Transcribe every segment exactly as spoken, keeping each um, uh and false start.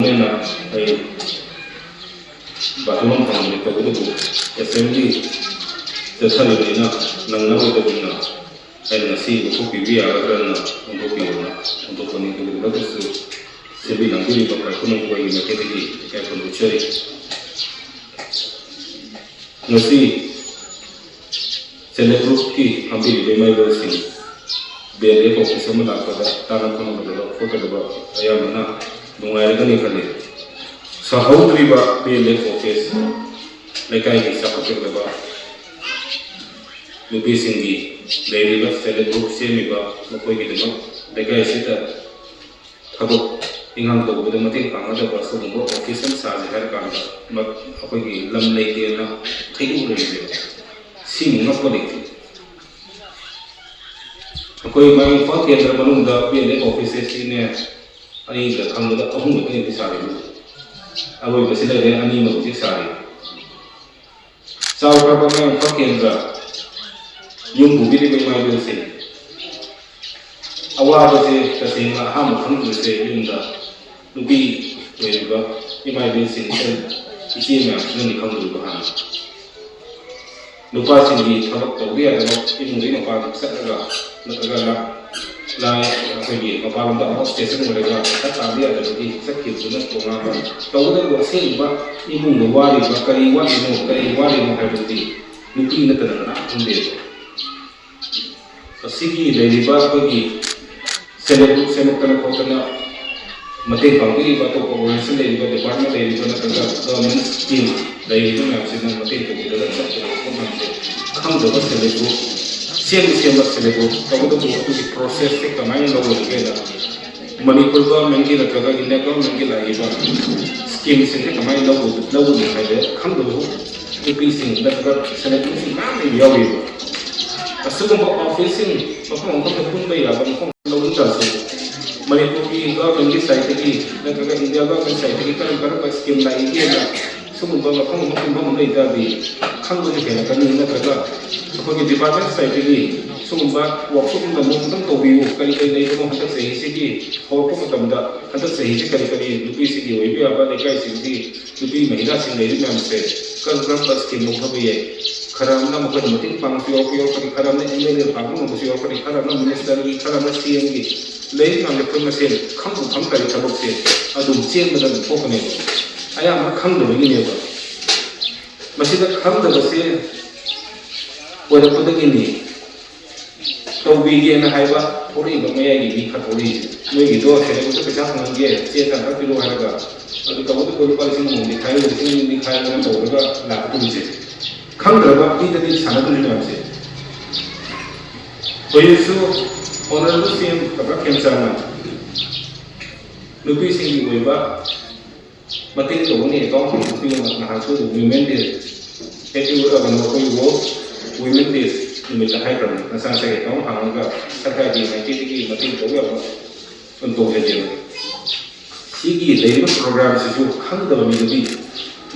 ꯑꯩꯅ ꯑꯩ ꯕꯥꯊꯔꯨꯝ ꯐꯪꯕꯅꯤ, ꯇꯧꯕꯇꯕꯨ ꯑꯦꯁꯦꯝꯕ꯭ꯂꯤ ꯆꯠꯊꯔꯤꯕꯅꯤꯅ ꯅꯪꯅꯔꯣꯏꯗꯕꯅꯤꯅ ꯑꯩꯅ ꯉꯁꯤ ꯂꯧꯊꯣꯛꯄꯤꯕ ꯌꯥꯒꯗ꯭ꯔꯅ ꯑꯣꯟꯊꯣꯛꯄꯤꯌꯣꯅ ꯑꯣꯟꯊꯣꯛꯄꯅꯤ꯫ ꯑꯗꯨꯒꯤꯗꯃꯛꯇꯁꯨ ꯁꯤꯟꯕꯤ ꯂꯥꯡꯕꯤꯔꯤꯕ ꯄꯥꯏꯈꯣꯝ ꯃꯈꯣꯏꯒꯤ ꯃꯥꯏꯀꯩꯗꯒꯤ ꯏꯀꯥꯏ ꯈꯨꯝꯅꯖꯔꯤ꯫ ꯉꯁꯤ ꯁꯦꯜꯐ ꯍꯦꯜꯞ ꯒ꯭ꯔꯨꯞꯀꯤ ꯐꯝꯕꯤꯔꯤꯕ ꯏꯃꯥ ꯏꯕꯦꯜꯁꯤꯡ, ꯕꯤ ꯑꯦꯜ ꯑꯦꯐ ꯑꯣꯐꯤꯁ ꯑꯃ ꯂꯥꯛꯄꯗ ꯇꯥꯟꯅ ꯈꯣꯠꯅꯒꯗꯕ ꯈꯣꯠꯀꯗꯕ ꯑꯌꯥꯝꯕꯅ ꯅꯨꯡꯉꯥꯏꯔꯒꯅꯤ ꯈꯜꯂꯤ꯫ ꯁꯥꯍꯧꯗ꯭ꯔꯤꯕ ꯕꯤ ꯑꯦꯜ ꯑꯦꯐ ꯑꯣꯐꯤꯁ, ꯂꯩꯀꯥꯏꯒꯤ ꯆꯥꯎꯈꯠꯀꯗꯕ ꯅꯨꯄꯤꯁꯤꯡꯒꯤ ꯂꯩꯔꯤꯕ ꯁꯦꯜꯐ ꯍꯦꯜꯞ ꯒ꯭ꯔꯨꯞ ꯁꯦꯝꯃꯤꯕ ꯃꯈꯣꯏꯒꯤꯗꯃꯛ ꯂꯩꯀꯥꯏꯁꯤꯗ ꯊꯕꯛ ꯏꯪꯈꯥꯡ ꯇꯧꯕꯗ ꯃꯇꯦꯡ ꯄꯥꯡꯒꯗꯕ ꯑꯁꯤꯒꯨꯝꯕ ꯑꯣꯐꯤꯁ ꯑꯃ ꯁꯥꯁꯦ ꯍꯥꯏꯔ ꯀꯥꯟꯗ ꯃ-, ꯑꯩꯈꯣꯏꯒꯤ ꯂꯝ ꯂꯩꯇꯦꯅ ꯊꯩꯗꯣꯛꯅꯔꯤꯕ ꯁꯤꯃꯨꯛ ꯉꯛꯄ ꯂꯩꯇꯦ꯫ ꯑꯩꯈꯣꯏ ꯃꯥꯏ ꯏꯝꯐꯥꯜ ꯀꯦꯟꯗ꯭ꯔ ꯃꯅꯨꯡꯗ ꯕꯤ ꯑꯦꯜ ꯑꯦꯐ ꯑꯣꯐꯤꯁ ꯑꯁꯤꯅꯦ ꯑꯩꯅ ꯈꯪꯕꯗ ꯑꯍꯨꯝ ꯈꯛꯇꯅꯤ ꯁꯥꯔꯤꯕ꯫ ꯑꯔꯣꯏꯕꯁꯤ ꯂꯩꯔꯦ, ꯑꯅꯤꯃꯛ ꯍꯧꯖꯤꯛ ꯁꯥꯔꯤ꯫ ꯆꯥꯎꯈ꯭ꯔꯕ ꯃꯥꯏ ꯏꯝꯐꯥꯜ ꯀꯦꯟꯗ꯭ꯔ ꯌꯨꯝ ꯄꯨꯕꯤꯔꯤꯕ ꯏꯃꯥ ꯏꯕꯦꯜꯁꯤꯡ, ꯑꯋꯥꯕꯁꯦ ꯇꯁꯦꯡꯅ ꯑꯍꯥꯟꯕ ꯈꯪꯗꯣꯏꯁꯦ ꯌꯨꯝꯗ ꯅꯨꯄꯤ ꯑꯣꯏꯔꯤꯕ ꯏꯃꯥ ꯏꯕꯦꯜꯁꯤꯡ, ꯏꯆꯦ ꯃꯌꯥꯝꯁꯤꯅꯅꯤ ꯈꯪꯗꯣꯏꯕ ꯍꯥꯟꯅ꯫ ꯅꯨꯄꯥꯁꯤꯡꯒꯤ ꯊꯕꯛ ꯇꯧꯕ ꯌꯥꯗꯕ, ꯏꯃꯨꯡꯗꯒꯤ ꯃꯄꯥꯟ ꯆꯠꯂꯒ ꯅꯠꯇ꯭ꯔꯒ ꯂꯥ-, ꯂꯥ-, ꯑꯩꯈꯣꯏꯒꯤ ꯃꯄꯥꯟꯂꯣꯝꯗ ꯑꯃꯨꯛ ꯁ꯭ꯇꯦꯁꯟ ꯑꯣꯏꯔꯒ ꯄꯩꯁꯥ ꯇꯥꯟꯕ ꯌꯥꯗꯕꯒꯤ ꯆꯠꯈꯤꯕꯗꯨꯅ ꯇꯣꯉꯥꯟꯕ꯫ ꯇꯧꯕꯇꯕꯨ ꯑꯁꯦꯡꯕ ꯏꯃꯨꯡꯗ ꯋꯥꯔꯤꯕ, ꯀꯔꯤ ꯋꯥꯠꯂꯤꯅꯣ, ꯀꯔꯤ ꯋꯥꯠꯂꯤꯅꯣ ꯍꯥꯏꯕꯗꯨꯗꯤ ꯅꯨꯄꯤ ꯅꯠꯇꯅ ꯀꯅꯥꯝ ꯈꯪꯗꯦꯕ꯫ ꯑꯁꯤꯒꯤ ꯂꯩꯔꯤꯕ ꯑꯩꯈꯣꯏꯒꯤ ꯁꯦꯜꯐ ꯍꯦꯜꯞ ꯒ꯭ꯔꯨꯞ ꯁꯦꯝꯃꯛꯇꯅ ꯈꯣꯠꯇꯅ ꯃꯇꯦꯡ ꯄꯥꯡꯕꯤꯔꯤꯕ, ꯑꯇꯣꯞꯄ ꯑꯣꯔꯒꯅꯥꯏꯖꯦꯁꯟ ꯂꯩꯔꯤꯕ, ꯗꯤꯄꯥꯔꯠꯃꯦꯟ ꯂꯩꯔꯤꯕ ꯅꯠꯇ꯭ꯔꯒ ꯒꯚꯔꯟꯃꯦꯟꯠ ꯁ꯭ꯀꯤꯝ ꯂꯩꯔꯤꯕ ꯃꯌꯥꯝꯁꯤꯅ ꯃꯇꯦꯡ ꯇꯧꯕꯤꯔꯒ ꯆꯠꯄ ꯃꯌꯥꯝꯁꯦ ꯈꯪꯗꯕ ꯁꯦꯜꯐ ꯍꯦꯜꯞ ꯒ꯭ꯔꯨꯞ, ꯁꯦꯝꯗꯤ ꯁꯦꯝꯕ ꯁꯦꯜꯐ ꯍꯦꯜꯞ ꯒ꯭ꯔꯨꯞ, ꯇꯧꯕꯇꯕꯨ ꯑꯗꯨꯒꯤ ꯄ꯭ꯔꯣꯁꯦꯁꯁꯦ ꯀꯃꯥꯏꯅ ꯂꯧꯒꯗꯒꯦꯅ ꯃꯅꯤꯄꯨꯔ ꯒꯚꯔꯟꯃꯦꯟꯠꯀꯤ ꯅꯠꯇ꯭ꯔꯒ ꯏꯟꯗꯤꯌꯥ ꯒꯚꯔꯟꯃꯦꯟꯠꯀꯤ ꯂꯥꯛꯏꯕ ꯁ꯭ꯀꯤꯝꯁꯤꯡꯁꯦ ꯀꯃꯥꯏꯅ ꯂꯧꯒ-, ꯂꯧꯒꯅꯤ ꯍꯥꯏꯕ ꯈꯪꯗꯕ ꯅꯨꯄꯤꯁꯤꯡ ꯅꯠꯇ꯭ꯔꯒ ꯁꯦꯜꯐ ꯍꯦꯜꯞ ꯒ꯭ꯔꯨꯞꯁꯤꯡ ꯃꯌꯥꯝ ꯂꯩꯕ ꯌꯥꯎꯔꯤꯕ꯫ ꯑꯁꯤꯒꯨꯝꯕ ꯑꯣꯐꯤꯁꯁꯤꯡ ꯃꯐꯝ ꯑꯃꯈꯛꯇ ꯄꯨꯟꯕ ꯌꯥꯕ ꯃꯐꯝ ꯂꯧꯕ ꯇꯥꯔꯁꯨ, ꯃꯅꯤꯄꯨꯔꯒꯤ ꯒꯚꯔꯟꯃꯦꯟꯠꯀꯤ ꯁꯥꯏꯠꯇꯒꯤ ꯅꯠꯇ꯭ꯔꯒ ꯏꯟꯗꯤꯌꯥ ꯒꯚꯔꯟꯃꯦꯟꯠ ꯁꯥꯏꯠꯇꯒꯤ ꯀꯔꯝ ꯀꯔꯝꯕ ꯁ꯭ꯀꯤꯝ ꯂꯥꯛꯏꯒꯦꯅ ꯁꯤꯒꯨꯝꯕ ꯃꯐꯝ ꯑꯃ ꯄꯨꯟꯐꯝ ꯑꯃ ꯂꯩ ꯇꯥꯔꯗꯤ ꯈꯪꯕꯁꯨ ꯍꯦꯜꯂꯛꯀꯅꯤ꯫ ꯅꯠꯇ꯭ꯔꯒ ꯑꯩꯈꯣꯏꯒꯤ ꯗꯤꯄꯥꯔꯠꯃꯦꯟꯠ ꯁꯥꯏꯠꯇꯒꯤ ꯁꯤꯒꯨꯝꯕ ꯋꯥꯛꯁꯣꯞꯀꯨꯝꯕ ꯃꯑꯣꯡ ꯑꯗꯨꯝ ꯇꯧꯕꯤꯌꯨ꯫ ꯀꯔꯤ ꯀꯔꯤ ꯂꯩꯕꯅꯣ ꯍꯟꯗꯛ ꯆꯍꯤꯁꯤꯒꯤ ꯍꯧꯔꯛꯄ ꯃꯇꯝꯗ, ꯍꯟꯗꯛ ꯆꯍꯤꯁꯤ ꯀꯔꯤ ꯀꯔꯤ ꯅꯨꯄꯤꯁꯤꯡꯒꯤ ꯑꯣꯏꯕ ꯌꯥꯕ, ꯂꯩꯀꯥꯏꯁꯤꯡꯒꯤ ꯅꯨꯄꯤ ꯃꯍꯤꯂꯥꯁꯤꯡ ꯂꯩꯔꯤ ꯃꯌꯥꯝꯁꯦ ꯀꯔꯝ ꯀꯔꯝꯕ ꯁ꯭ꯀꯤꯝ ꯂꯧꯊꯕ ꯌꯥꯏ? ꯈꯔ ꯑꯃꯅ ꯃꯈꯣꯏꯅ ꯃꯇꯦꯡ ꯄꯥꯡꯕꯁꯨ ꯌꯥꯎꯔꯛꯄ ꯌꯥꯎꯔꯛꯀꯅꯤ, ꯈꯔ ꯑꯃꯅ ꯑꯦꯝ ꯑꯦꯜ ꯑꯦ ꯄꯥꯡꯕ ꯉꯝꯕꯁꯨ ꯌꯥꯎꯔꯛꯀꯅꯤ, ꯈꯔ ꯑꯃꯅ ꯃꯤꯅꯤꯁꯇꯔꯒꯤ, ꯈꯔ ꯑꯃꯅ ꯁꯤ ꯑꯦꯝꯒꯤ ꯂꯩꯔꯤ ꯃꯌꯥꯝꯁꯦ ꯑꯩꯈꯣꯏ ꯃꯁꯦꯟ ꯈꯪꯕꯨ ꯈꯪ ꯇꯥꯔꯗꯤ ꯊꯕꯛꯁꯦ ꯑꯗꯨꯝ ꯆꯦꯟꯕꯗ ꯑꯗꯨꯝ ꯊꯣꯛꯀꯅꯦꯕ꯫ ꯑꯌꯥꯝꯕꯅ ꯈꯪꯗꯕꯒꯤꯅꯦꯕ꯫ ꯃꯁꯤꯗ ꯈꯪꯗꯕꯁꯦ ꯑꯣꯏꯔꯛꯄꯗꯒꯤꯅꯤ꯫ ꯇꯧꯕꯤꯒꯦꯅ ꯍꯥꯏꯕ ꯊꯣꯛꯂꯛꯏꯕ ꯃꯌꯥꯏꯒꯤ ꯃꯤ ꯈꯔ ꯊꯣꯛꯂꯛꯏꯁꯦ꯫ ꯅꯣꯏꯒꯤꯗꯣ ꯁꯦꯜꯐ ꯍꯦꯜꯞ ꯒ꯭ꯔꯨꯞꯇ ꯄꯩꯁꯥ ꯐꯪꯍꯟꯒꯦ, ꯆꯦ ꯆꯥꯡ ꯈꯔ ꯄꯤꯔꯛꯑꯣ ꯍꯥꯏꯔꯒ, ꯑꯗꯨ ꯇꯧꯕꯗ ꯂꯨꯄꯥ ꯂꯤꯁꯤꯡ ꯑꯃꯃꯝꯗꯤ ꯈꯥꯏꯌꯨ, ꯂꯤꯁꯤꯡ ꯑꯅꯤꯗꯤ ꯈꯥꯏꯌꯨꯅ ꯇꯧꯔꯒ ꯂꯥꯛꯀꯗꯧꯔꯤꯁꯦ꯫ ꯈꯪꯗ꯭ꯔꯕ ꯃꯤꯗꯗꯤ ꯁꯥꯟꯅꯗꯣꯔꯤ ꯃꯌꯥꯝꯁꯦ꯫ ꯍꯧꯖꯤꯛꯁꯨ ꯑꯣꯅꯔꯦꯕꯜ ꯁꯤ ꯑꯦꯝ ꯗꯣꯛꯇꯔ ꯈꯦꯝꯆꯥꯟꯅ ꯅꯨꯄꯤꯁꯤꯡꯒꯤ ꯑꯣꯏꯕ ꯃꯇꯦꯡ ꯇꯧꯒꯅꯤ, ꯑꯦꯀꯥꯎꯟ ꯍꯥꯡꯗꯣꯛꯄꯤꯌꯣꯅ ꯅꯍꯥꯟꯁꯨ ꯋꯤꯃꯦꯟ ꯗꯦ, ꯍꯦꯄꯤ ꯀꯩꯅꯣ, ꯑꯩꯈꯣꯏ ꯋꯥꯔꯜ ꯋꯤꯃꯦꯟ ꯗꯦ ꯅꯨꯃꯤꯠꯇ ꯍꯥꯏꯈ꯭ꯔꯕꯅꯤ꯫ ꯅꯁꯥ ꯅꯁꯥꯒꯤ ꯑꯦꯀꯥꯎꯟ ꯍꯥꯡꯉꯒ ꯁꯔꯀꯥꯔꯒꯤ ꯃꯥꯏꯀꯩꯗꯒꯤ ꯃꯇꯦꯡ ꯇꯧꯕ ꯌꯥꯕ ꯑꯗꯨꯝ ꯇꯧꯖꯒꯦꯕ꯫ ꯁꯤꯒꯤ ꯂꯩꯔꯤꯕ ꯄ꯭ꯔꯣꯒ꯭ꯔꯥꯝꯁꯤꯁꯨ ꯈꯪꯗꯕ ꯃꯤꯗꯨꯗꯤ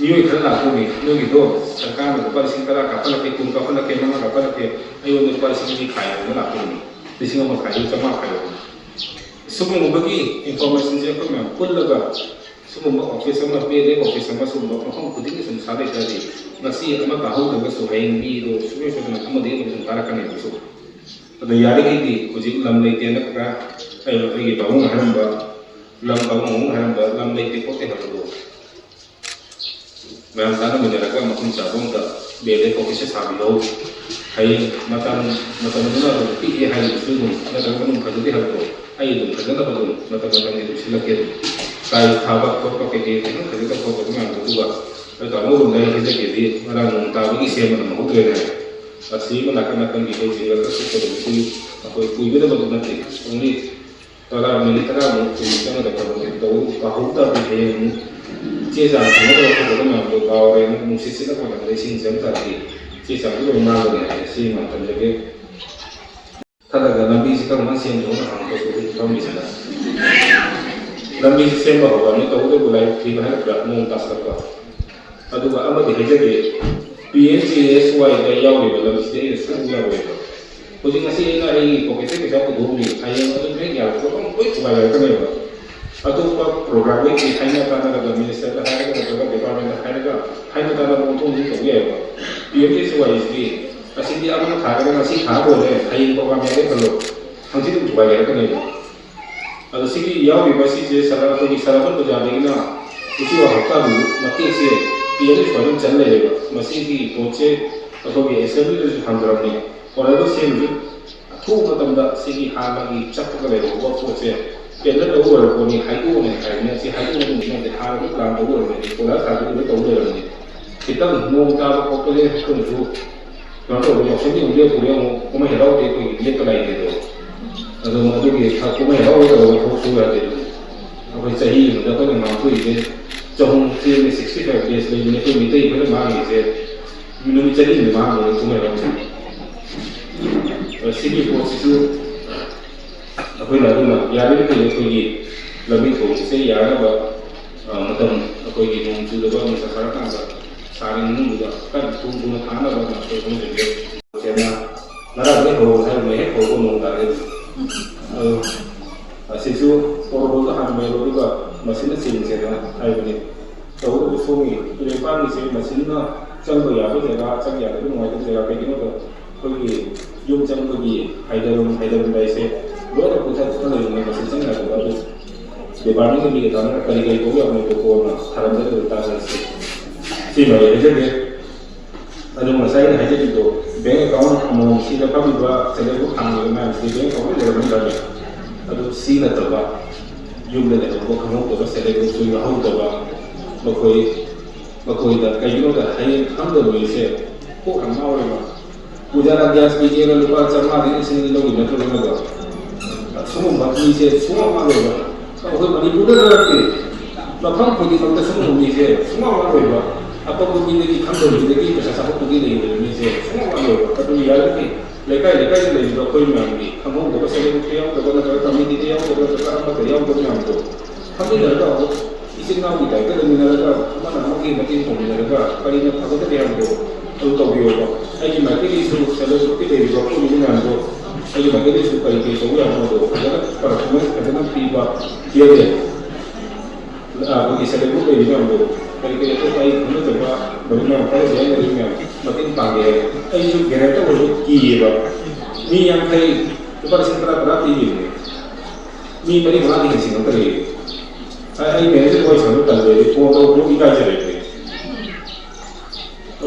ꯃꯤꯑꯣꯏ ꯈꯔ ꯂꯥꯛꯇꯣꯏꯅꯤ, "ꯅꯣꯏꯒꯤꯗꯣ ꯁꯔꯀꯥꯔꯅ ꯂꯨꯄꯥ ꯂꯤꯁꯤꯡ ꯇꯔꯥ ꯀꯥꯞꯍꯜꯂꯛꯀꯦ, ꯀꯨꯟ ꯀꯥꯞꯍꯜꯂꯛꯀꯦ, ꯃꯉꯥ ꯀꯥꯞꯍꯜꯂꯛꯀꯦ, ꯑꯩꯉꯣꯟꯗ ꯂꯨꯄꯥ ꯂꯤꯁꯤꯡ ꯑꯅꯤ ꯈꯥꯏꯌꯣꯅ" ꯂꯥꯛꯇꯣꯏꯅꯤ, ꯂꯤꯁꯤꯡ ꯑꯃ ꯈꯥꯏꯌꯣ, ꯆꯥꯝꯃꯉꯥ ꯈꯥꯏꯌꯣ꯫ ꯁꯤꯒꯨꯝꯕꯒꯤ ꯏꯟꯐꯣꯔꯃꯦꯁꯟꯁꯦ ꯑꯩꯈꯣꯏ ꯃꯌꯥꯝ ꯄꯨꯜꯂꯒ ꯁꯤꯒꯨꯝꯕ ꯑꯣꯐꯤꯁ ꯑꯃ, ꯄꯦ ꯑꯦꯜ ꯑꯦꯐ ꯑꯣꯐꯤꯁ ꯑꯃ ꯁꯤꯒꯨꯝꯕ ꯃꯐꯝ ꯈꯨꯗꯤꯡꯒꯤ ꯁꯨꯝ ꯁꯥ ꯂꯩꯇꯥꯔꯗꯤ, ꯉꯁꯤ ꯑꯃ ꯇꯥꯍꯧꯗ꯭ꯔꯒꯁꯨ ꯍꯌꯦꯡ ꯃꯤꯗꯣ ꯁꯨꯡꯁꯣꯏ ꯁꯣꯏꯗꯅ ꯑꯃꯗꯒꯤ ꯑꯃꯗ ꯁꯨꯝ ꯇꯥꯔꯛꯀꯅꯦꯕ ꯁꯨꯝ꯫ ꯑꯗꯣ ꯌꯥꯔꯤꯈꯩꯗꯤ ꯍꯧꯖꯤꯛ ꯂꯝ ꯂꯩꯇꯦꯅ ꯈꯔ ꯑꯩ-, ꯑꯩꯒꯤ ꯄꯥꯕꯨꯡꯅ ꯍꯥꯏꯔꯝꯕ, ꯂꯝ ꯄꯥꯕꯨꯡ ꯑꯃꯨꯛ ꯍꯥꯏꯔꯝꯕ, ꯂꯝ ꯂꯩꯇꯦ ꯈꯣꯠꯇꯦ ꯍꯥꯏꯕꯗꯣ ꯃꯌꯥꯝ ꯇꯥꯟꯅꯃꯤꯟꯅꯔꯒ ꯃꯐꯝ ꯆꯥꯕ ꯑꯃꯗ ꯕꯤ ꯑꯦꯜ ꯑꯦꯐ ꯑꯣꯐꯤꯁꯁꯦ ꯁꯥꯕꯤꯍꯧ꯫ ꯍꯌꯦꯡ ꯃꯇꯝ, ꯃꯇꯝꯗꯨꯅ ꯑꯗꯨꯝ ꯄꯤꯛꯑꯦ ꯍꯥꯏꯔꯤꯕꯁꯨ ꯑꯗꯨꯝ, ꯅꯠꯇ꯭ꯔꯒ ꯃꯅꯨꯡ ꯐꯖꯗꯦ ꯍꯥꯏꯕꯗꯣ, ꯑꯩ ꯑꯗꯨꯝ ꯐꯖꯅꯕ ꯑꯗꯨꯝ ꯃꯇꯝ ꯃꯇꯝꯒꯤ ꯑꯗꯨꯝ ꯁꯤꯜꯂꯛꯀꯦ꯫ ꯇꯥꯏꯜꯁ ꯊꯥꯕ ꯈꯣꯠꯄ ꯀꯩꯀꯩ ꯈꯤꯇꯪ ꯐꯖꯗꯕ ꯈꯣꯠꯇꯕ ꯃꯌꯥꯝꯗꯣ, ꯑꯗꯨꯒ ꯑꯩ ꯇꯥꯃꯣ ꯔꯣꯝꯗ ꯑꯩ ꯍꯥꯏꯖꯒꯦꯗꯤ, ꯉꯔꯥꯡ ꯅꯣꯡ ꯇꯥꯕꯒꯤ ꯁꯦꯝꯕ ꯅꯪꯍꯧꯗ꯭ꯔꯦꯅꯦ꯫ ꯑꯁꯤ ꯃꯅꯥꯛ ꯅꯥꯀꯟꯒꯤ ꯑꯩꯈꯣꯏ ꯖꯤꯡꯒ ꯀꯛꯊꯠꯄꯗꯣ, ꯑꯩꯈꯣꯏ, ꯑꯩꯈꯣꯏ ꯀꯨꯏꯒꯗꯕꯗꯨ ꯅꯠꯇꯦ, only ꯇꯔꯥ, ꯃꯤꯅꯤꯠ ꯇꯔꯥꯃꯨꯛ ꯀꯨꯏꯅ ꯆꯪꯒꯗꯕ ꯊꯕꯛꯅꯤ꯫ ꯇꯧꯕ ꯇꯧꯍꯧ ꯇꯥꯔꯗꯤ ꯍꯌꯦꯡ ꯑꯃꯨꯛ ꯆꯦ ꯆꯥꯡ ꯁꯤꯟꯅꯗꯕ ꯈꯣꯠꯇꯕ ꯃꯌꯥꯝꯗꯣ ꯀꯥꯎꯔꯦ, ꯑꯃꯨꯛ ꯅꯨꯡꯁꯤꯠ ꯁꯤꯠꯂꯛꯄ ꯃꯇꯝꯗ ꯏꯁꯤꯡ ꯆꯪ ꯇꯥꯔꯗꯤ ꯆꯦ ꯆꯥꯡꯗꯣ ꯂꯣꯏ ꯃꯥꯡꯒꯅꯤ ꯍꯥꯏꯕꯁꯤ ꯃꯌꯥꯝ ꯊꯝꯖꯒꯦ꯫ ꯈꯜꯂꯒ ꯂꯝꯕꯤꯁꯤ ꯀꯔꯝ ꯀꯥꯟꯗ ꯁꯦꯝꯗꯣꯏꯅꯣ ꯍꯪꯕꯁꯨ ꯍꯧꯖꯤꯛ ꯐꯝꯃꯤꯁꯤꯅ꯫ ꯂꯝꯕꯤꯁꯤ ꯁꯦꯝꯕ ꯍꯧꯔꯕꯅꯤ, ꯇꯧꯕꯇꯕꯨ ꯂꯥꯏꯕꯛ ꯊꯤꯕ ꯍꯥꯏꯒꯗ꯭ꯔꯥ, ꯅꯣꯡ ꯇꯥꯁꯤꯜꯂꯛꯄ꯫ ꯑꯗꯨꯒ ꯑꯃꯗꯤ ꯍꯥꯏꯖꯒꯦ, ꯄꯤ ꯑꯦꯝ ꯖꯤ ꯑꯦꯁ ꯋꯥꯏꯗ ꯌꯥꯎꯔꯤꯕ ꯂꯝꯕꯤꯁꯤꯗꯤ ꯑꯩꯅ ꯁꯨꯡꯌꯥ ꯌꯥꯔꯣꯏꯕ꯫ ꯍꯧꯖꯤꯛ ꯉꯁꯤ ꯑꯩꯅ ꯑꯩꯒꯤ ꯄꯣꯀꯦꯠꯇ ꯄꯩꯁꯥ ꯄꯨꯊꯣꯛꯑꯝꯃꯤ, ꯍꯌꯦꯡ ꯑꯗꯨꯝ ꯍꯦꯛ ꯌꯥꯔꯛꯄ ꯑꯗꯨꯝ ꯂꯣꯏ ꯊꯨꯒꯥꯏꯔꯛꯀꯅꯦꯕ꯫ ꯑꯇꯣꯞꯄ ꯄ꯭ꯔꯣꯒ꯭ꯔꯥꯝꯈꯩꯒꯤ ꯍꯥꯏꯅ ꯇꯥꯟꯅꯔꯒ, ꯃꯤꯅꯤꯁꯇꯔꯗ ꯍꯥꯏꯔꯒ ꯅꯠꯇ꯭ꯔꯒ ꯗꯤꯄꯥꯔꯠꯃꯦꯟꯗ ꯍꯥꯏꯔꯒ ꯍꯥꯏꯅ ꯇꯥꯟꯅꯕ ꯑꯣꯟꯊꯣꯛ ꯑꯣꯟꯊꯣꯛ ꯇꯧꯕ ꯌꯥꯏꯑꯕ꯫ ꯄꯤ ꯑꯦꯝ ꯖꯦ ꯑꯦꯁ ꯋꯥꯏꯁꯤꯗꯤ ꯑꯁꯤꯗꯤ ꯑꯃꯅ ꯊꯥꯔꯒ ꯉꯁꯤ ꯊꯥ ꯂꯣꯏꯔꯦ, ꯍꯌꯦꯡ ꯄ꯭ꯔꯣꯒ꯭ꯔꯥꯝ ꯌꯥꯔꯦ ꯈꯜꯂꯣ, ꯍꯪꯆꯤꯠ ꯑꯗꯨꯝ ꯊꯨꯒꯥꯏꯔꯛꯀꯅꯦꯕ꯫ ꯑꯗꯣ ꯁꯤꯒꯤ ꯌꯥꯎꯔꯤꯕ ꯁꯤꯁꯦ ꯁꯔ-, ꯑꯩꯈꯣꯏꯒꯤ ꯁꯔꯥꯐꯟ ꯕꯖꯥꯔꯗꯒꯤꯅ ꯎꯆꯤꯋꯥ ꯍꯞꯇꯥꯗꯨ ꯃꯇꯦꯛꯁꯦ ꯄꯤ ꯑꯦꯝ ꯑꯦꯁ ꯁꯨꯃꯥꯏꯅ ꯆꯟ ꯂꯩꯔꯦꯕ꯫ ꯃꯁꯤꯒꯤ ꯄꯣꯠꯁꯦ ꯑꯩꯈꯣꯏꯒꯤ ꯑꯦꯁꯦꯝꯕ꯭ꯂꯤꯗꯁꯨ ꯊꯥꯡꯊꯔꯝꯃꯤ, ꯑꯣꯔꯗꯔꯗꯣ ꯁꯦꯝꯕꯁꯨ ꯑꯊꯨꯕ ꯃꯇꯝꯗ ꯁꯤꯒꯤ ꯍꯥꯟꯅꯒꯤ ꯆꯠꯄꯒ ꯂꯩꯔꯝꯕ ꯄꯣꯠꯁꯦ ꯇꯦꯟꯗꯔ ꯇꯧꯕ ꯑꯣꯏꯔꯛꯄꯅꯤ, ꯍꯥꯏꯗꯣꯛꯑꯣꯅꯦ ꯍꯥꯏꯕꯅꯤ꯫ ꯑꯁꯤ ꯍꯥꯏꯗꯣꯛꯑꯣꯅꯦ ꯍꯥꯏꯗꯤ ꯍꯥꯟꯅꯗꯤ ꯄ꯭ꯂꯥꯟ ꯇꯧꯕ ꯑꯣꯏꯔꯝꯃꯦ, ꯀꯣꯏꯂꯥꯁ ꯊꯥꯗꯣꯛꯑꯒ ꯇꯧꯕ ꯂꯩꯔꯝꯃꯦ꯫ ꯈꯤꯇꯪ ꯅꯣꯡ ꯇꯥꯕ ꯈꯣꯠꯄꯁꯦ ꯑꯩꯈꯣꯏꯅꯁꯨ ꯀꯩꯅꯣ ꯇꯧꯕ, ꯌꯥꯎꯁꯪꯒꯤ ꯑꯃꯨꯛ ꯂꯦꯞꯄꯨꯔꯦ, ꯑꯃꯨꯛ ꯀꯨꯝꯍꯩ ꯍꯔꯥꯎꯗꯤ ꯑꯩꯈꯣꯏꯒꯤ ꯂꯦꯞꯄ ꯂꯩꯇꯦꯗꯣ꯫ ꯑꯗꯨꯝ ꯑꯗꯨꯒꯤ ꯊ-, ꯀꯨꯝꯍꯩ ꯍꯔꯥꯎ ꯇꯧꯔꯒ ꯊꯕꯛ ꯁꯨ ꯌꯥꯗꯦ꯫ ꯑꯗꯨꯝ ꯑꯩꯈꯣꯏ ꯆꯍꯤ ꯑꯃꯗ ꯑꯩꯈꯣꯏꯅ ꯉꯥꯡꯊꯣꯛꯏꯁꯦ ꯆꯍꯨꯝ ꯆꯦꯜꯂꯦ, sixty five days ꯂꯩꯕꯅꯦ ꯑꯩꯈꯣꯏ ꯃꯤꯇꯩ ꯑꯩꯈꯣꯏꯅ ꯉꯥꯡꯉꯤꯁꯦ꯫ ꯅꯨꯃꯤꯠ ꯆꯅꯤꯅꯤ ꯃꯥꯡꯉꯦ ꯀꯨꯝꯍꯩ ꯍꯔꯥꯎꯁꯦ꯫ ꯑ, ꯁꯤꯒꯤ ꯄꯣꯠꯁꯤꯁꯨ ꯑꯩꯈꯣꯏꯅ ꯑꯗꯨꯅ ꯌꯥꯔꯤꯕꯃꯈꯩ ꯑꯩꯈꯣꯏꯒꯤ ꯂꯝꯕꯤ ꯊꯣꯡꯁꯦ ꯌꯥꯅꯕ, ꯑ, ꯃꯇꯝ ꯑꯩꯈꯣꯏꯒꯤ ꯅꯣꯡ ꯆꯨꯗꯕ ꯅꯨꯡꯁꯥ ꯁꯥꯔꯀꯥꯟꯗ ꯁꯥꯔꯤꯉꯩ ꯃꯅꯨꯡꯗꯨꯗ ꯀꯟꯅ ꯊꯨꯅ ꯊꯨꯅ ꯊꯥꯅꯕ ꯑꯩꯈꯣꯏ ꯈꯪꯖꯒꯦ꯫ ꯁꯦꯡꯅ ꯉꯔꯥꯡꯗꯒꯤ ꯍꯧꯔꯣ ꯍꯥꯏꯕꯅꯦ, ꯍꯦꯛ ꯍꯧꯕ ꯅꯣꯡ ꯇꯥꯔꯦ꯫ ꯑꯗꯣ ꯑꯁꯤꯁꯨ ꯄꯣꯔꯣꯗꯣꯗ ꯍꯥꯟꯕꯅꯦꯕ, ꯑꯗꯨꯒ ꯃꯁꯤꯅ ꯆꯦꯟꯁꯦꯅ ꯍꯥꯏꯕꯅꯦ꯫ ꯇꯧꯕꯇꯕꯨ ꯁꯣꯝꯒꯤ ꯇꯨꯔꯦꯟ ꯃꯄꯥꯟꯒꯤꯁꯦ ꯃꯁꯤꯅ ꯆꯪꯕ ꯌꯥꯕ ꯖꯒꯥ, ꯆꯪ ꯌꯥꯗꯕ ꯅꯨꯡꯉꯥꯏꯇꯕ ꯖꯒꯥ ꯀꯩꯒꯤꯅꯣꯗ ꯑꯩꯈꯣꯏꯒꯤ ꯌꯨꯝ ꯆꯪꯕꯒꯤ ꯍꯥꯏꯊꯐꯝ, ꯍꯥꯏꯊꯔꯝꯗꯥꯏꯁꯦ ꯂꯣꯏꯅ ꯄꯨꯊꯠ ꯄꯨꯊꯠ ꯂꯩꯕꯅꯦ, ꯃꯁꯤ ꯆꯪ ꯌꯥꯗꯕ꯫ ꯑꯗꯨ ꯗꯤꯄꯥꯔꯠꯃꯦꯟꯒꯤ ꯃꯤꯒ ꯇꯥꯟꯅꯔꯒ ꯀꯔꯤ ꯀꯔꯤ ꯇꯧꯕ ꯌꯥꯕꯅꯣ ꯈꯣꯠꯄꯅꯣꯅ ꯊꯥꯔꯝꯗꯥꯏꯗ ꯇꯥꯟꯅꯔꯁꯤ꯫ ꯁꯤꯃ ꯑꯩ ꯍꯥꯏꯖꯒꯦ꯫ ꯑꯗꯨ ꯉꯁꯥꯏ ꯑꯩꯅ ꯍꯥꯏꯖꯈꯤꯕꯗꯣ, ꯕꯦꯡ ꯑꯦꯀꯥꯎꯟ ꯑꯃꯃꯝ ꯁꯤꯗ ꯐꯝꯃꯤꯕ ꯁꯦꯜꯐ ꯍꯦꯜꯞ ꯒ꯭ꯔꯨꯞ ꯍꯥꯡꯉꯤꯕ ꯃꯌꯥꯝꯁꯤꯗꯤ ꯕꯦꯡ ꯑꯦꯀꯥꯎꯟ ꯂꯣꯏ ꯂꯩꯔꯝꯃꯅꯤ ꯈꯜꯂꯦ꯫ ꯑꯗꯨ ꯁꯤ ꯅꯠꯇꯕ ꯌꯨꯝꯗ ꯂꯩꯍꯧꯕ ꯈꯪꯍꯧꯗꯕ ꯁꯦꯜꯐ ꯍꯦꯜꯞ ꯒ꯭ꯔꯨꯞꯁꯨ ꯌꯥꯎꯍꯧꯗꯕ, ꯃꯈꯣꯏ, ꯃꯈꯣꯏꯗ ꯀꯩꯒꯤꯅꯣꯗ ꯍꯌꯦꯡ ꯈꯪꯗꯕ ꯃꯤꯁꯦ ꯀꯣꯛ ꯌꯥꯝ ꯉꯥꯎꯔꯦꯕ꯫ ꯎꯖꯥꯂꯥ ꯒ꯭ꯌꯥꯁ ꯄꯤꯒꯦꯅ ꯂꯨꯄꯥ ꯆꯥꯝꯃꯉꯥꯗꯒꯤ ꯂꯤꯁꯤꯡ ꯑꯅꯤ ꯂꯧꯔꯤꯕ ꯅꯠꯇ꯭ꯔꯣ ꯂꯧꯅꯕ? ꯁꯤꯒꯨꯝꯕ ꯃꯤꯁꯦ ꯁꯨꯡꯉꯥꯎ ꯉꯥꯎꯔꯣꯏꯕ꯫ ꯑꯩꯈꯣꯏ ꯃꯅꯤꯄꯨꯔꯗ ꯅꯠꯇꯦ, ꯃꯐꯝ ꯈꯨꯗꯤꯡꯃꯛꯇ ꯁꯤꯒꯨꯝꯕ ꯃꯤꯁꯦ ꯁꯨꯡꯉꯥꯎ ꯉꯥꯎꯔꯣꯏꯕ꯫ ꯑꯄꯪꯕ ꯃꯤꯗꯒꯤ, ꯈꯪꯗꯕ ꯃꯤꯗꯒꯤ ꯄꯩꯁꯥ ꯆꯥꯊꯣꯛꯄꯒꯤ ꯂꯩꯔꯤꯕ ꯃꯤꯁꯦ ꯁꯨꯡꯉꯥꯎ ꯉꯥꯎꯔꯣꯏꯕ꯫ ꯑꯗꯨꯅ ꯌꯥꯔꯤꯈꯩ ꯂꯩꯀꯥꯏ ꯂꯩꯀꯥꯏꯗ ꯂꯩꯔꯤꯕ ꯑꯩꯈꯣꯏ ꯃꯌꯥꯝꯒꯤ ꯈꯪꯍꯧꯗꯕ ꯁꯦꯜꯐ ꯍꯦꯜꯞ ꯒ꯭ꯔꯨꯞꯇ ꯌꯥꯎꯗꯕ ꯅꯠꯇ꯭ꯔꯒ ꯀꯝꯃ꯭ꯌꯨꯅꯤꯇꯤꯗ ꯌꯥꯎꯗꯕ ꯅꯠꯇ꯭ꯔꯒ ꯑꯃꯠꯇ ꯌꯥꯎꯗꯕ ꯃꯌꯥꯝꯗꯣ ꯐꯝꯃꯤꯟꯅꯔꯒ ꯑꯃꯨꯛ ꯏꯆꯤꯟ ꯏꯅꯥꯎꯒꯤ ꯇꯥꯏꯞꯇ ꯂꯩꯃꯤꯟꯅꯔꯒ ꯑꯃꯅ ꯑꯃꯒꯤ ꯃꯇꯦꯡ ꯇꯧꯃꯤꯟꯅꯔꯒ ꯀꯔꯤꯅ ꯐꯒꯗꯒꯦ ꯍꯥꯏꯕꯗꯣ ꯇꯧꯕꯤꯌꯣꯕ꯫ ꯑꯩꯒꯤ ꯃꯥꯏꯀꯩꯗꯒꯤꯁꯨ ꯁꯦꯜꯐ ꯍꯦꯜꯞ ꯒ꯭ꯔꯨꯞꯀꯤ ꯂꯩꯔꯤꯕ ꯑꯩꯈꯣꯏ ꯅꯨꯄꯤ ꯃꯌꯥꯝꯗꯣ ꯑꯩꯒꯤ ꯃꯥꯏꯀꯩꯗꯒꯤꯁꯨ ꯀꯔꯤ ꯀꯔꯤ ꯇꯧꯕ ꯌꯥꯕꯅꯣꯗꯣ ꯐꯖꯅ ꯄꯔꯐꯣꯔꯃꯦꯟꯁ ꯐꯖꯅ ꯄꯤꯕ ꯄꯤꯔꯒꯦ꯫ ꯑꯩꯈꯣꯏꯒꯤ ꯁꯦꯜꯐ ꯍꯦꯜꯞ ꯒ꯭ꯔꯨꯞ ꯂꯩꯔꯤꯕ ꯃꯌꯥꯝꯗꯣ ꯀꯔꯤ ꯀꯔꯤ ꯑꯇꯣꯞꯄ ꯑꯩ ꯈꯪꯅꯖꯕ ꯃꯔꯨꯞ ꯃꯌꯥꯝ ꯈꯔ ꯂꯩꯔꯤꯕ ꯃꯌꯥꯝ ꯃꯇꯦꯡ ꯄꯥꯡꯒꯦ꯫ ꯑꯩꯁꯨ ꯒꯦꯅꯔ ꯇꯧꯕꯁꯨ ꯀꯤꯌꯦꯕ꯫ ꯃꯤ ꯌꯥꯡꯈꯩ ꯂꯨꯄꯥ ꯂꯤꯁꯤꯡ ꯇꯔꯥ ꯇꯔꯥ ꯄꯤꯔꯤꯕꯅꯦ꯫ ꯃꯤ ꯃꯔꯤ ꯃꯉꯥꯗꯤ ꯍꯦꯟꯅ ꯁꯤꯡꯉꯛꯇ꯭ꯔꯦ꯫ ꯑꯩ ꯃꯦꯅꯦꯖꯔ ꯋꯥꯔꯤ ꯁꯥꯟꯅꯕ ꯇꯜꯂꯦ꯫ ꯑꯩ ꯐꯣꯟ ꯇꯧꯕ ꯏꯀꯥꯏꯖꯔꯦ꯫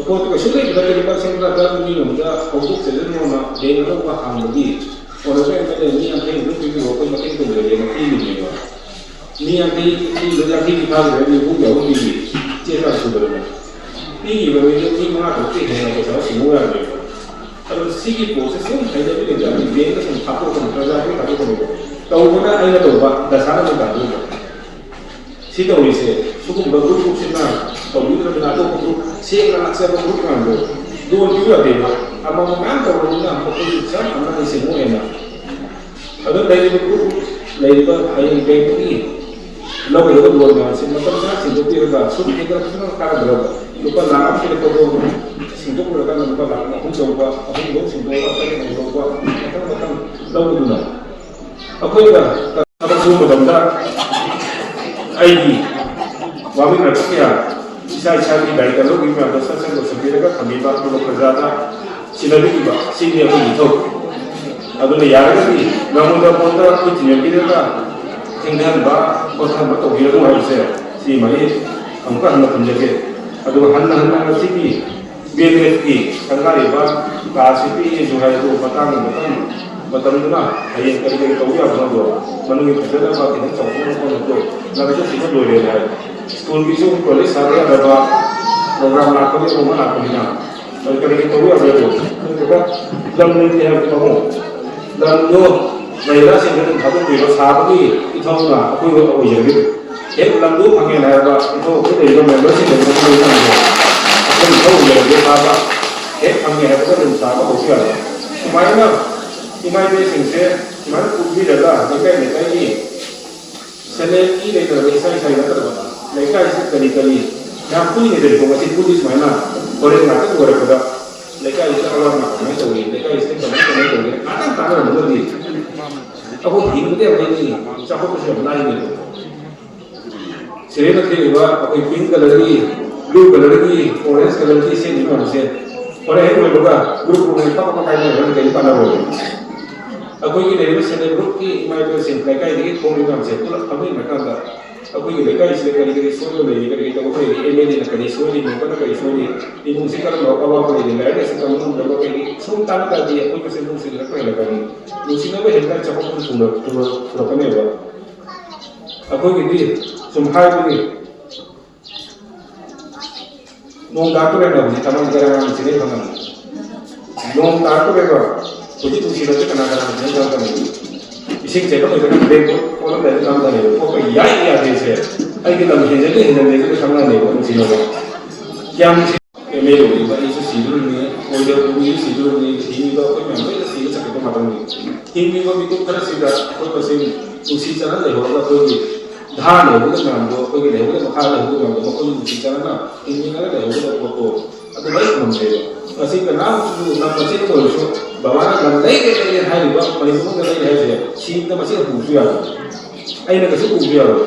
ꯄꯣꯠꯇꯨ ꯀꯩꯁꯨ ꯂꯩꯕ ꯅꯠꯇꯦ꯫ ꯂꯨꯄꯥ ꯂꯤꯁꯤꯡ ꯇꯔꯥ ꯇꯔꯥ ꯃꯤ ꯑꯃꯗ ꯍꯧꯗꯣꯛꯆꯁꯅꯣꯅ ꯕꯦꯡ ꯑꯅꯧꯕ ꯍꯥꯡꯕꯒꯤ ꯑꯣꯅꯔꯁ ꯃꯌꯥꯝ ꯂꯩ꯫ ꯃꯤ ꯌꯥꯡꯈꯩ ꯑꯃ ꯄꯤꯕꯤꯔꯣ, ꯑꯩꯈꯣꯏ ꯃꯇꯦꯡ ꯇꯧꯖꯒꯦꯅ ꯄꯤꯈꯤꯕꯅꯦꯕ꯫ ꯃꯤ ꯌꯥꯡꯈꯩ ꯄꯤꯕꯗ ꯌꯥꯡꯈꯩ ꯊꯥꯗ꯭ꯔꯦ, ꯅꯤꯐꯨꯒꯤ ꯑꯍꯨꯝ ꯄꯤꯕꯤ꯫ ꯆꯦ ꯆꯥꯡ ꯁꯨꯗꯕꯅꯦ꯫ ꯄꯤꯈꯤꯕ ꯃꯤꯗꯨ ꯃꯤ ꯃꯉꯥ ꯇꯔꯨꯛꯇꯤ ꯍꯦꯟꯅ ꯄꯩꯁꯥ ꯁꯤꯡꯉꯨ ꯌꯥꯗ꯭ꯔꯦꯕ꯫ ꯑꯗꯨ ꯁꯤꯒꯤ ꯄꯣꯠꯁꯦ ꯁꯨꯝ ꯍꯩꯅꯕꯤ ꯂꯩꯇꯥꯔꯗꯤ ꯕꯦꯡꯗ ꯁꯨꯝ ꯊꯥꯗꯣꯛꯀꯅꯤ, ꯄ꯭ꯔꯖꯥꯒꯤ ꯊꯥꯗꯣꯛꯀꯅꯤꯕ꯫ ꯇꯧꯕꯅ ꯑꯩꯅ ꯇꯧꯕ, ꯗꯁꯥꯅ ꯑꯗꯨꯝ ꯇꯥꯗꯣꯏꯕ꯫ ꯁꯤ ꯇꯧꯔꯤꯁꯦ, ꯁꯤꯒꯨꯝꯕ ꯒ꯭ꯔꯨꯞ ꯒ꯭ꯔꯨꯞꯁꯤꯅ ꯇꯧꯕꯤꯗ꯭ꯔꯕꯅꯤꯅ ꯑꯇꯣꯞꯄ ꯒ꯭ꯔꯨꯞ ꯁꯦꯡꯅ ꯂꯥꯛꯆꯕ ꯒ꯭ꯔꯨꯞ ꯃꯌꯥꯝꯗꯣ ꯂꯣꯟ ꯄꯤꯕ ꯌꯥꯗꯦꯕ꯫ ꯑꯃꯃꯝ ꯃꯌꯥꯝ ꯇꯧꯔꯕꯅꯤꯅ ꯑꯩꯈꯣꯏꯁꯨ ꯆꯞ ꯃꯥꯟꯅꯅ ꯁꯦꯡꯗꯣꯛꯑꯦꯅ꯫ ꯑꯗꯣ ꯂꯩꯔꯤꯕ ꯒ꯭ꯔꯨꯞ ꯂꯩꯔꯤꯕ ꯍꯌꯦꯡ ꯕꯦꯡꯛꯇꯒꯤ ꯂꯧꯒꯗꯕ ꯂꯣꯟ ꯃꯌꯥꯝꯁꯦ ꯃꯇꯝ ꯆꯥꯅ ꯁꯤꯡꯗꯣꯛꯄꯤꯔꯒ ꯁꯨꯝ ꯍꯦꯟꯒꯠꯂꯛꯄꯁꯤꯅ ꯀꯥꯟꯅꯗ꯭ꯔꯕ? ꯂꯨꯄꯥ ꯂꯥꯈ ꯑꯃ ꯄꯤꯔꯛꯄꯗꯣ ꯁꯤꯡꯗꯣꯛꯂꯨꯔꯀꯥꯟꯗ ꯂꯨꯄꯥ ꯂꯥꯈ ꯑꯍꯨꯝ ꯌꯧꯕ, ꯑꯍꯨꯝ ꯂꯧ ꯁꯤꯡꯗꯣꯛꯑꯒ ꯇꯔꯦꯠ ꯑꯃꯨꯛ ꯂꯧꯕ, ꯃꯊꯪ ꯃꯊꯪ ꯂꯧꯕꯗꯨꯅ ꯑꯩꯈꯣꯏꯅ ꯊꯕꯛ ꯁꯨꯕ ꯃꯇꯝꯗ ꯑꯩꯒꯤ ꯋꯥꯃꯤꯟꯅꯔꯛꯄ ꯀꯌꯥ ꯏꯁꯥ ꯏꯁꯥꯒꯤ ꯗꯥꯏꯇ ꯂꯧꯈꯤꯕ ꯃꯌꯥꯝꯗꯣ ꯁꯠ ꯁꯠ ꯂꯣꯏꯁꯤꯟꯕꯤꯔꯒ ꯊꯝꯕꯤꯕ, ꯑꯗꯨꯒ ꯄ꯭ꯔꯖꯥꯗ ꯁꯤꯟꯅꯕꯤꯈꯤꯕ, ꯁꯤꯅꯤ ꯑꯩꯈꯣꯏꯒꯤ ꯏꯊꯧ꯫ ꯑꯗꯨꯅ ꯌꯥꯔꯒꯗꯤ ꯉꯝꯃꯣꯏꯗꯕ ꯃꯑꯣꯡꯗ ꯑꯩꯈꯣꯏ ꯊꯤꯡꯖꯤꯟꯕꯤꯔꯒ ꯊꯦꯡꯊꯍꯟꯕ, ꯈꯣꯠꯊꯍꯟꯕ ꯇꯧꯕꯤꯔꯅꯨ ꯍꯥꯏꯕꯁꯦ ꯁꯤꯃ ꯑꯩ ꯑꯃꯨꯛꯀ ꯍꯟꯅ ꯊꯝꯖꯒꯦ꯫ ꯑꯗꯨꯒ ꯍꯟꯅ ꯍꯟꯅ ꯉꯁꯤꯒꯤ ꯕꯤ ꯑꯦꯝ ꯑꯦꯐꯀꯤ ꯁꯪꯒꯥꯔꯤꯕ ꯀꯥ ꯁꯤ ꯄꯤꯛꯏꯁꯨ ꯍꯥꯏꯕꯗꯨ ꯃꯇꯥꯡ ꯃꯇꯝ ꯃꯇꯝꯗꯨꯅ ꯍꯌꯦꯡ ꯀꯔꯤ ꯀꯔꯤ ꯇꯧꯕ ꯌꯥꯕꯅꯣꯗꯣ ꯃꯅꯨꯡꯒꯤ ꯐꯖꯅꯕ ꯈꯤꯇꯪ ꯆꯥꯎꯊꯣꯛꯅ ꯈꯣꯠꯅꯗꯣ ꯂꯝꯁꯨ ꯁꯤꯗ ꯂꯣꯏꯔꯦꯅ ꯍꯥꯏ꯫ ꯁ꯭ꯀꯨꯜꯒꯤꯁꯨ ꯀꯣꯂꯦꯖ ꯁꯥꯕ ꯌꯥꯗꯕ ꯄ꯭ꯔꯣꯒ꯭ꯔꯥꯝ ꯂꯥꯛꯄꯒꯤ ꯑꯃ ꯂꯥꯛꯄꯅꯤꯅ ꯀꯔꯤ ꯀꯔꯤ ꯇꯧꯕ ꯌꯥꯕꯅꯣꯗꯣ ꯅꯠꯇ꯭ꯔꯒ ꯂꯝ ꯂꯩꯇꯦ ꯍꯥꯏꯕꯗꯤ ꯃꯃꯣ ꯂꯝꯗꯣ ꯂꯩꯔꯁꯤꯡꯗ ꯑꯗꯨꯝ ꯊꯥꯗꯣꯛꯄꯤꯔꯣ꯫ ꯁꯥꯕꯒꯤ ꯏꯊꯧꯅ ꯑꯩꯈꯣꯏ ꯑꯣꯏꯖꯔꯒꯦ꯫ ꯍꯦꯛ ꯂꯝꯗꯨ ꯐꯪꯉꯦꯅ ꯍꯥꯏꯔꯕ ꯏꯊꯧ ꯑꯩꯈꯣꯏ ꯂꯩꯔꯤꯕ ꯃꯦꯝꯕꯔꯁꯤꯡꯗ ꯑꯩꯈꯣꯏ ꯏꯊꯧ ꯂꯩꯔꯝꯗꯦ ꯁꯥꯕ ꯍꯦꯛ ꯐꯪꯉꯦ ꯍꯥꯏꯕꯗ ꯑꯗꯨꯝ ꯁꯥꯕ ꯍꯧꯕ ꯌꯥꯕ꯫ ꯁꯨꯃꯥꯏꯅ ꯏꯃꯥ ꯏꯕꯦꯁꯤꯡꯁꯦ ꯁꯨꯃꯥꯏꯅ ꯄꯨꯟꯕꯤꯔꯒ ꯂꯩꯀꯥꯏ ꯂꯩꯀꯥꯏꯒꯤ ꯁꯦꯜꯐ ꯍꯦꯜꯞꯀꯤ ꯂꯩꯇ꯭ꯔꯕ ꯏꯁꯥ ꯏꯁꯥꯒꯤ ꯅꯠꯇ꯭ꯔꯕ ꯂꯩꯀꯥꯏꯁꯤ ꯀꯔꯤ ꯀꯔꯤ ꯌꯥꯝ ꯄꯨꯜꯂꯤꯉꯩꯗꯀꯣ ꯉꯁꯤ ꯄꯨꯜꯂꯤ ꯁꯨꯃꯥꯏꯅ ꯍꯣꯔꯦꯟ ꯉꯥꯛꯇꯪ ꯂꯣꯏꯔꯛꯄꯗ ꯂꯩꯀꯥꯏꯁꯤꯗ ꯑꯋꯥ ꯑꯅꯥ ꯀꯃꯥꯏꯅ ꯇꯧꯔꯤ, ꯂꯩꯀꯥꯏꯁꯤꯗ ꯀꯃꯥꯏ ꯀꯃꯥꯏ ꯇꯧꯔꯤ, ꯉꯥꯛꯇꯪ ꯇꯥꯟꯅꯔꯝꯃꯒꯗꯤ ꯑꯩꯈꯣꯏ ꯍꯤꯡꯕꯗ ꯌꯥꯝ ꯂꯥꯏꯅꯩ, ꯆꯥꯎꯈꯠꯄꯁꯨ ꯌꯥꯝ ꯂꯥꯏꯅꯩꯕ꯫ ꯁꯤꯔꯦ ꯅꯠꯇꯦ ꯎꯕ ꯑꯩꯈꯣꯏ ꯄꯤꯡ ꯀꯂꯔꯒꯤ, ꯕ꯭ꯂꯨ ꯀꯂꯔꯒꯤ, ꯑꯣꯔꯦꯟꯖ ꯀꯂꯔꯒꯤ ꯁꯦꯠꯂꯤ ꯃꯌꯥꯝꯁꯦ ꯍꯣꯔꯦꯟ ꯍꯦꯛ ꯂꯣꯏꯕꯒ ꯒ꯭ꯔꯨꯞ ꯒ꯭ꯔꯨꯞ ꯍꯦꯛ ꯐꯠ ꯐꯠ ꯀꯥꯏꯅꯔꯒ ꯀꯩꯝ ꯀꯥꯟꯅꯔꯣꯏ꯫ ꯑꯩꯈꯣꯏꯒꯤ ꯂꯩꯔꯤꯕ ꯁꯦꯜꯐ ꯍꯦꯜꯞ ꯒ꯭ꯔꯨꯞꯀꯤ ꯏꯃꯥ ꯏꯕꯦꯜꯁꯤꯡ, ꯂꯩꯀꯥꯏꯗꯒꯤ ꯊꯣꯛꯂꯤꯕ ꯃꯌꯥꯝꯁꯦ ꯄꯨꯂꯞ ꯐꯝꯃꯤꯟꯅꯔꯀꯥꯟꯗ ꯑꯩꯈꯣꯏꯒꯤ ꯂꯩꯀꯥꯏꯁꯤꯗ ꯀꯔꯤ ꯀꯔꯤ ꯁꯣꯏꯕ ꯂꯩꯔꯤ, ꯀꯔꯤ ꯀꯔꯤ ꯇꯧꯕ ꯂꯩꯔꯤ, ꯑꯦꯝ ꯑꯦꯜ ꯑꯦꯅ ꯀꯔꯤ ꯁꯣꯏꯔꯤ, ꯃꯦꯝꯕꯔꯅ ꯀꯔꯤ ꯁꯣꯏꯔꯤ, ꯏꯃꯨꯡꯁꯤ ꯀꯔꯝꯕ ꯑꯋꯥꯕ ꯂꯩꯔꯤ, ꯂꯥꯏꯔꯤꯛ ꯂꯥꯏꯁꯨ ꯇꯝꯕ ꯉꯝꯗꯕ ꯀꯔꯤ ꯁꯨꯝ ꯇꯥꯟꯅ ꯇꯥꯔꯗꯤ ꯑꯩꯈꯣꯏ ꯃꯁꯦꯟ ꯅꯨꯡꯁꯤꯅꯔꯛꯄ ꯍꯦꯜꯂꯛꯀꯅꯤ꯫ ꯅꯨꯡꯁꯤꯅꯕ ꯍꯦꯟꯕ ꯆꯥꯎꯈꯠꯄꯁꯨ ꯊꯨꯡꯂꯛ-, ꯊꯨꯡꯂꯛ-, ꯊꯨꯡꯂꯛꯀꯅꯦꯕ꯫ ꯑꯩꯈꯣꯏꯒꯤꯗꯤ ꯁꯨꯝ ꯍꯥꯏꯕꯅꯤ, ꯅꯣꯡ ꯇꯥꯔꯛꯇꯣꯔꯦꯅ ꯍꯧꯖꯤꯛ ꯊꯃꯜ ꯀꯔꯥꯡ ꯁꯤꯗꯩ ꯐꯪꯉꯝꯃꯤ꯫ ꯅꯣꯡ ꯇꯥꯔꯛꯇꯣꯔꯦꯕ, ꯍꯧꯖꯤꯛ ꯅꯨꯡꯁꯤꯔꯛꯇꯦ ꯀꯅꯥ ꯀꯅꯥ ꯍꯧꯖꯤꯛ ꯈꯪꯉꯝꯃꯤ꯫ ꯏꯁꯤꯡ ꯆꯦꯟꯕ ꯂꯣꯏꯔꯒ ꯕ꯭ꯔꯦꯛ ꯑꯣꯜꯂꯝꯗꯥꯏꯗ ꯈꯪꯉꯝꯃꯤ꯫ ꯄꯣꯛꯄ ꯌꯥꯏ ꯌꯥꯗꯦꯁꯦ ꯑꯩꯒꯤ ꯂꯝ ꯍꯦꯟꯖꯜꯂꯤ ꯍꯦꯟꯖꯜꯂꯦ ꯑꯗꯨꯗꯤ ꯈꯪꯉꯝꯃꯤ ꯅꯨꯡꯁꯤꯅꯕ꯫ ꯀꯌꯥꯝ ꯅꯨꯡꯁꯤ-, ꯑꯦꯝ ꯑꯦꯜ ꯑꯦ ꯑꯣꯏꯔꯤꯕ ꯑꯩꯁꯨ ꯁꯤꯗꯣꯔꯤꯕꯅꯤ, ꯑꯣꯏꯗꯕ ꯃꯤꯁꯨ ꯁꯤꯗꯣꯔꯤꯕꯅꯤ, ꯍꯤꯡꯉꯤꯕ ꯑꯩꯈꯣꯏ ꯃꯌꯥꯝ ꯂꯣꯏꯅ ꯁꯤꯕ ꯆꯠꯈꯤꯕ ꯉꯥꯛꯇꯅꯤ꯫ ꯍꯤꯡꯉꯤꯕ ꯃꯤꯀꯨꯞ ꯈꯔꯁꯤꯗ ꯑꯩꯈꯣꯏ ꯃꯁꯦꯟ ꯅꯨꯡꯁꯤ ꯆꯥꯟꯅ ꯂꯩꯍꯧꯔꯒ ꯑꯩꯈꯣꯏꯒꯤ ꯙꯥꯔ ꯂꯩꯍꯧꯒꯗꯕ ꯃꯌꯥꯝꯗꯣ, ꯑꯩꯈꯣꯏꯒꯤ ꯂꯩꯍꯧꯒꯗꯕ ꯃꯈꯥ ꯂꯩꯍꯧꯒꯗꯕ ꯃꯌꯥꯝꯗꯣ ꯃꯈꯣꯏꯒꯤ ꯅꯨꯡꯁꯤ ꯆꯥꯟꯅꯅ ꯍꯤꯡꯃꯤꯟꯅꯔꯒ ꯂꯩꯍꯧꯒꯗꯕ ꯄꯣꯠꯇꯣ ꯑꯗꯨ ꯂꯣꯏ ꯉꯝꯗ꯭ꯔꯦꯕ꯫ ꯉꯁꯤ ꯀꯅꯥꯝꯁꯨ ꯂꯝ ꯃꯆꯦꯠ ꯑꯃ ꯑꯣꯏꯔꯁꯨ ꯕꯕꯥꯅ ꯂꯝ ꯂꯩꯔꯦ ꯂꯩꯔꯦ ꯍꯥꯏꯔꯤꯕ ꯃꯅꯤꯄꯨꯔꯗ ꯂꯩꯔꯦ ꯍꯥꯏꯁꯦ ꯁꯤꯗ ꯃꯆꯦꯠ ꯄꯨꯕꯁꯨ ꯌꯥꯔꯣꯏ, ꯑꯩꯅ ꯀꯩꯁꯨ ꯄꯨꯕꯁꯨ ꯌꯥꯔꯣꯏ꯫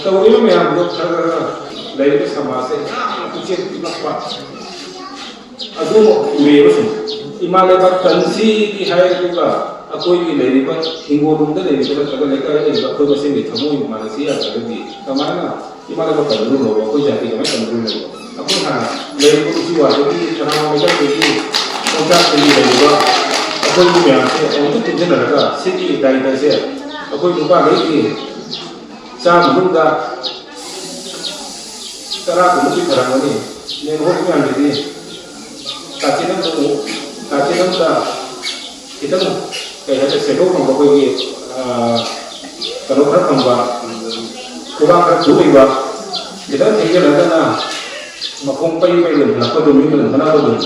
ꯇꯧꯔꯤꯕ ꯃꯌꯥꯝꯗꯣ ꯈꯔ ꯈꯔ ꯂꯩꯔꯤꯕ ꯁꯃꯥꯖꯁꯦ ꯌꯥꯝꯅ ꯄꯨꯛꯆꯦꯜ ꯄꯤꯛꯂꯛꯄ ꯑꯗꯨ ꯎꯔꯦꯕ꯫ ꯁꯨꯝ ꯏꯃꯥ ꯂꯩꯕꯥꯛ ꯀꯟꯁꯤꯗꯤ ꯍꯥꯏ, ꯑꯗꯨꯒ ꯑꯩꯈꯣꯏꯒꯤ ꯂꯩꯔꯤꯕ ꯍꯤꯡꯒꯣꯜ ꯅꯨꯡꯗ ꯂꯩꯔꯤꯕ ꯅꯠꯇ꯭ꯔꯒ ꯂꯩꯀꯥꯏꯗ ꯂꯩꯔꯤꯕ ꯑꯩꯈꯣꯏ ꯃꯁꯦꯟꯒꯤ ꯊꯃꯣꯏ ꯃꯥꯟꯅꯁꯤ ꯌꯥꯗ꯭ꯔꯒꯗꯤ ꯀꯃꯥꯏꯅ ꯏꯃꯥ ꯂꯩꯕꯥꯛ ꯀꯟꯗꯣꯏꯅꯣꯕ? ꯑꯩꯈꯣꯏ ꯖꯥꯇꯤ ꯀꯃꯥꯏꯅ ꯀꯟꯗꯣꯏꯅꯣꯕ? ꯑꯩꯈꯣꯏ ꯍꯥꯟꯅ ꯂꯩꯔꯤꯕ ꯎꯆꯤꯋꯥꯗꯒꯤ, ꯁꯅꯥꯃꯍꯤ ꯂꯩꯀꯥꯏꯗꯒꯤ, ꯄꯣꯟꯆꯥꯛꯇꯒꯤ ꯂꯩꯔꯤꯕ ꯑꯩꯈꯣꯏꯒꯤ ꯃꯌꯥꯝꯁꯦ ꯑꯃꯨꯛꯇ ꯄꯨꯟꯁꯤꯟꯅꯔꯒ ꯁꯤꯒꯤ ꯗꯥꯏꯇꯁꯦ ꯑꯩꯈꯣꯏ ꯅꯨꯄꯥꯈꯩꯒꯤ ꯆꯥ ꯃꯅꯨꯡꯗ ꯇꯔꯥ ꯀꯨꯟꯃꯨꯛꯇꯤ ꯐꯔꯝꯒꯅꯤ꯫ ꯅꯦ ꯍꯣꯏ ꯃꯌꯥꯝꯁꯤꯗꯤ ꯀꯥꯆꯤꯟ ꯑꯃꯗ ꯑꯃꯨꯛ, ꯀꯥꯆꯤꯟ ꯑꯃꯗ ꯈꯤꯇꯪ, ꯀꯩ ꯍꯥꯏꯇꯥꯔꯦ, ꯁꯦꯟꯗꯣꯛ ꯐꯪꯕ ꯑꯩꯈꯣꯏꯒꯤ, ꯑꯥ, ꯀꯩꯅꯣ ꯈꯔ ꯐꯪꯕ, ꯈꯨꯕꯥꯛ ꯈꯔ ꯈꯨ ꯂꯩꯕ, ꯈꯤꯇꯪ ꯊꯦꯡꯖꯤꯜꯂꯒꯅ ꯃꯈꯣꯡ ꯄꯩ ꯄꯩ ꯂꯩꯕ ꯂꯥꯛꯄ ꯑꯗꯨꯝ ꯃꯤ ꯑꯗꯨꯝ ꯐꯅꯕ ꯑꯗꯨꯝ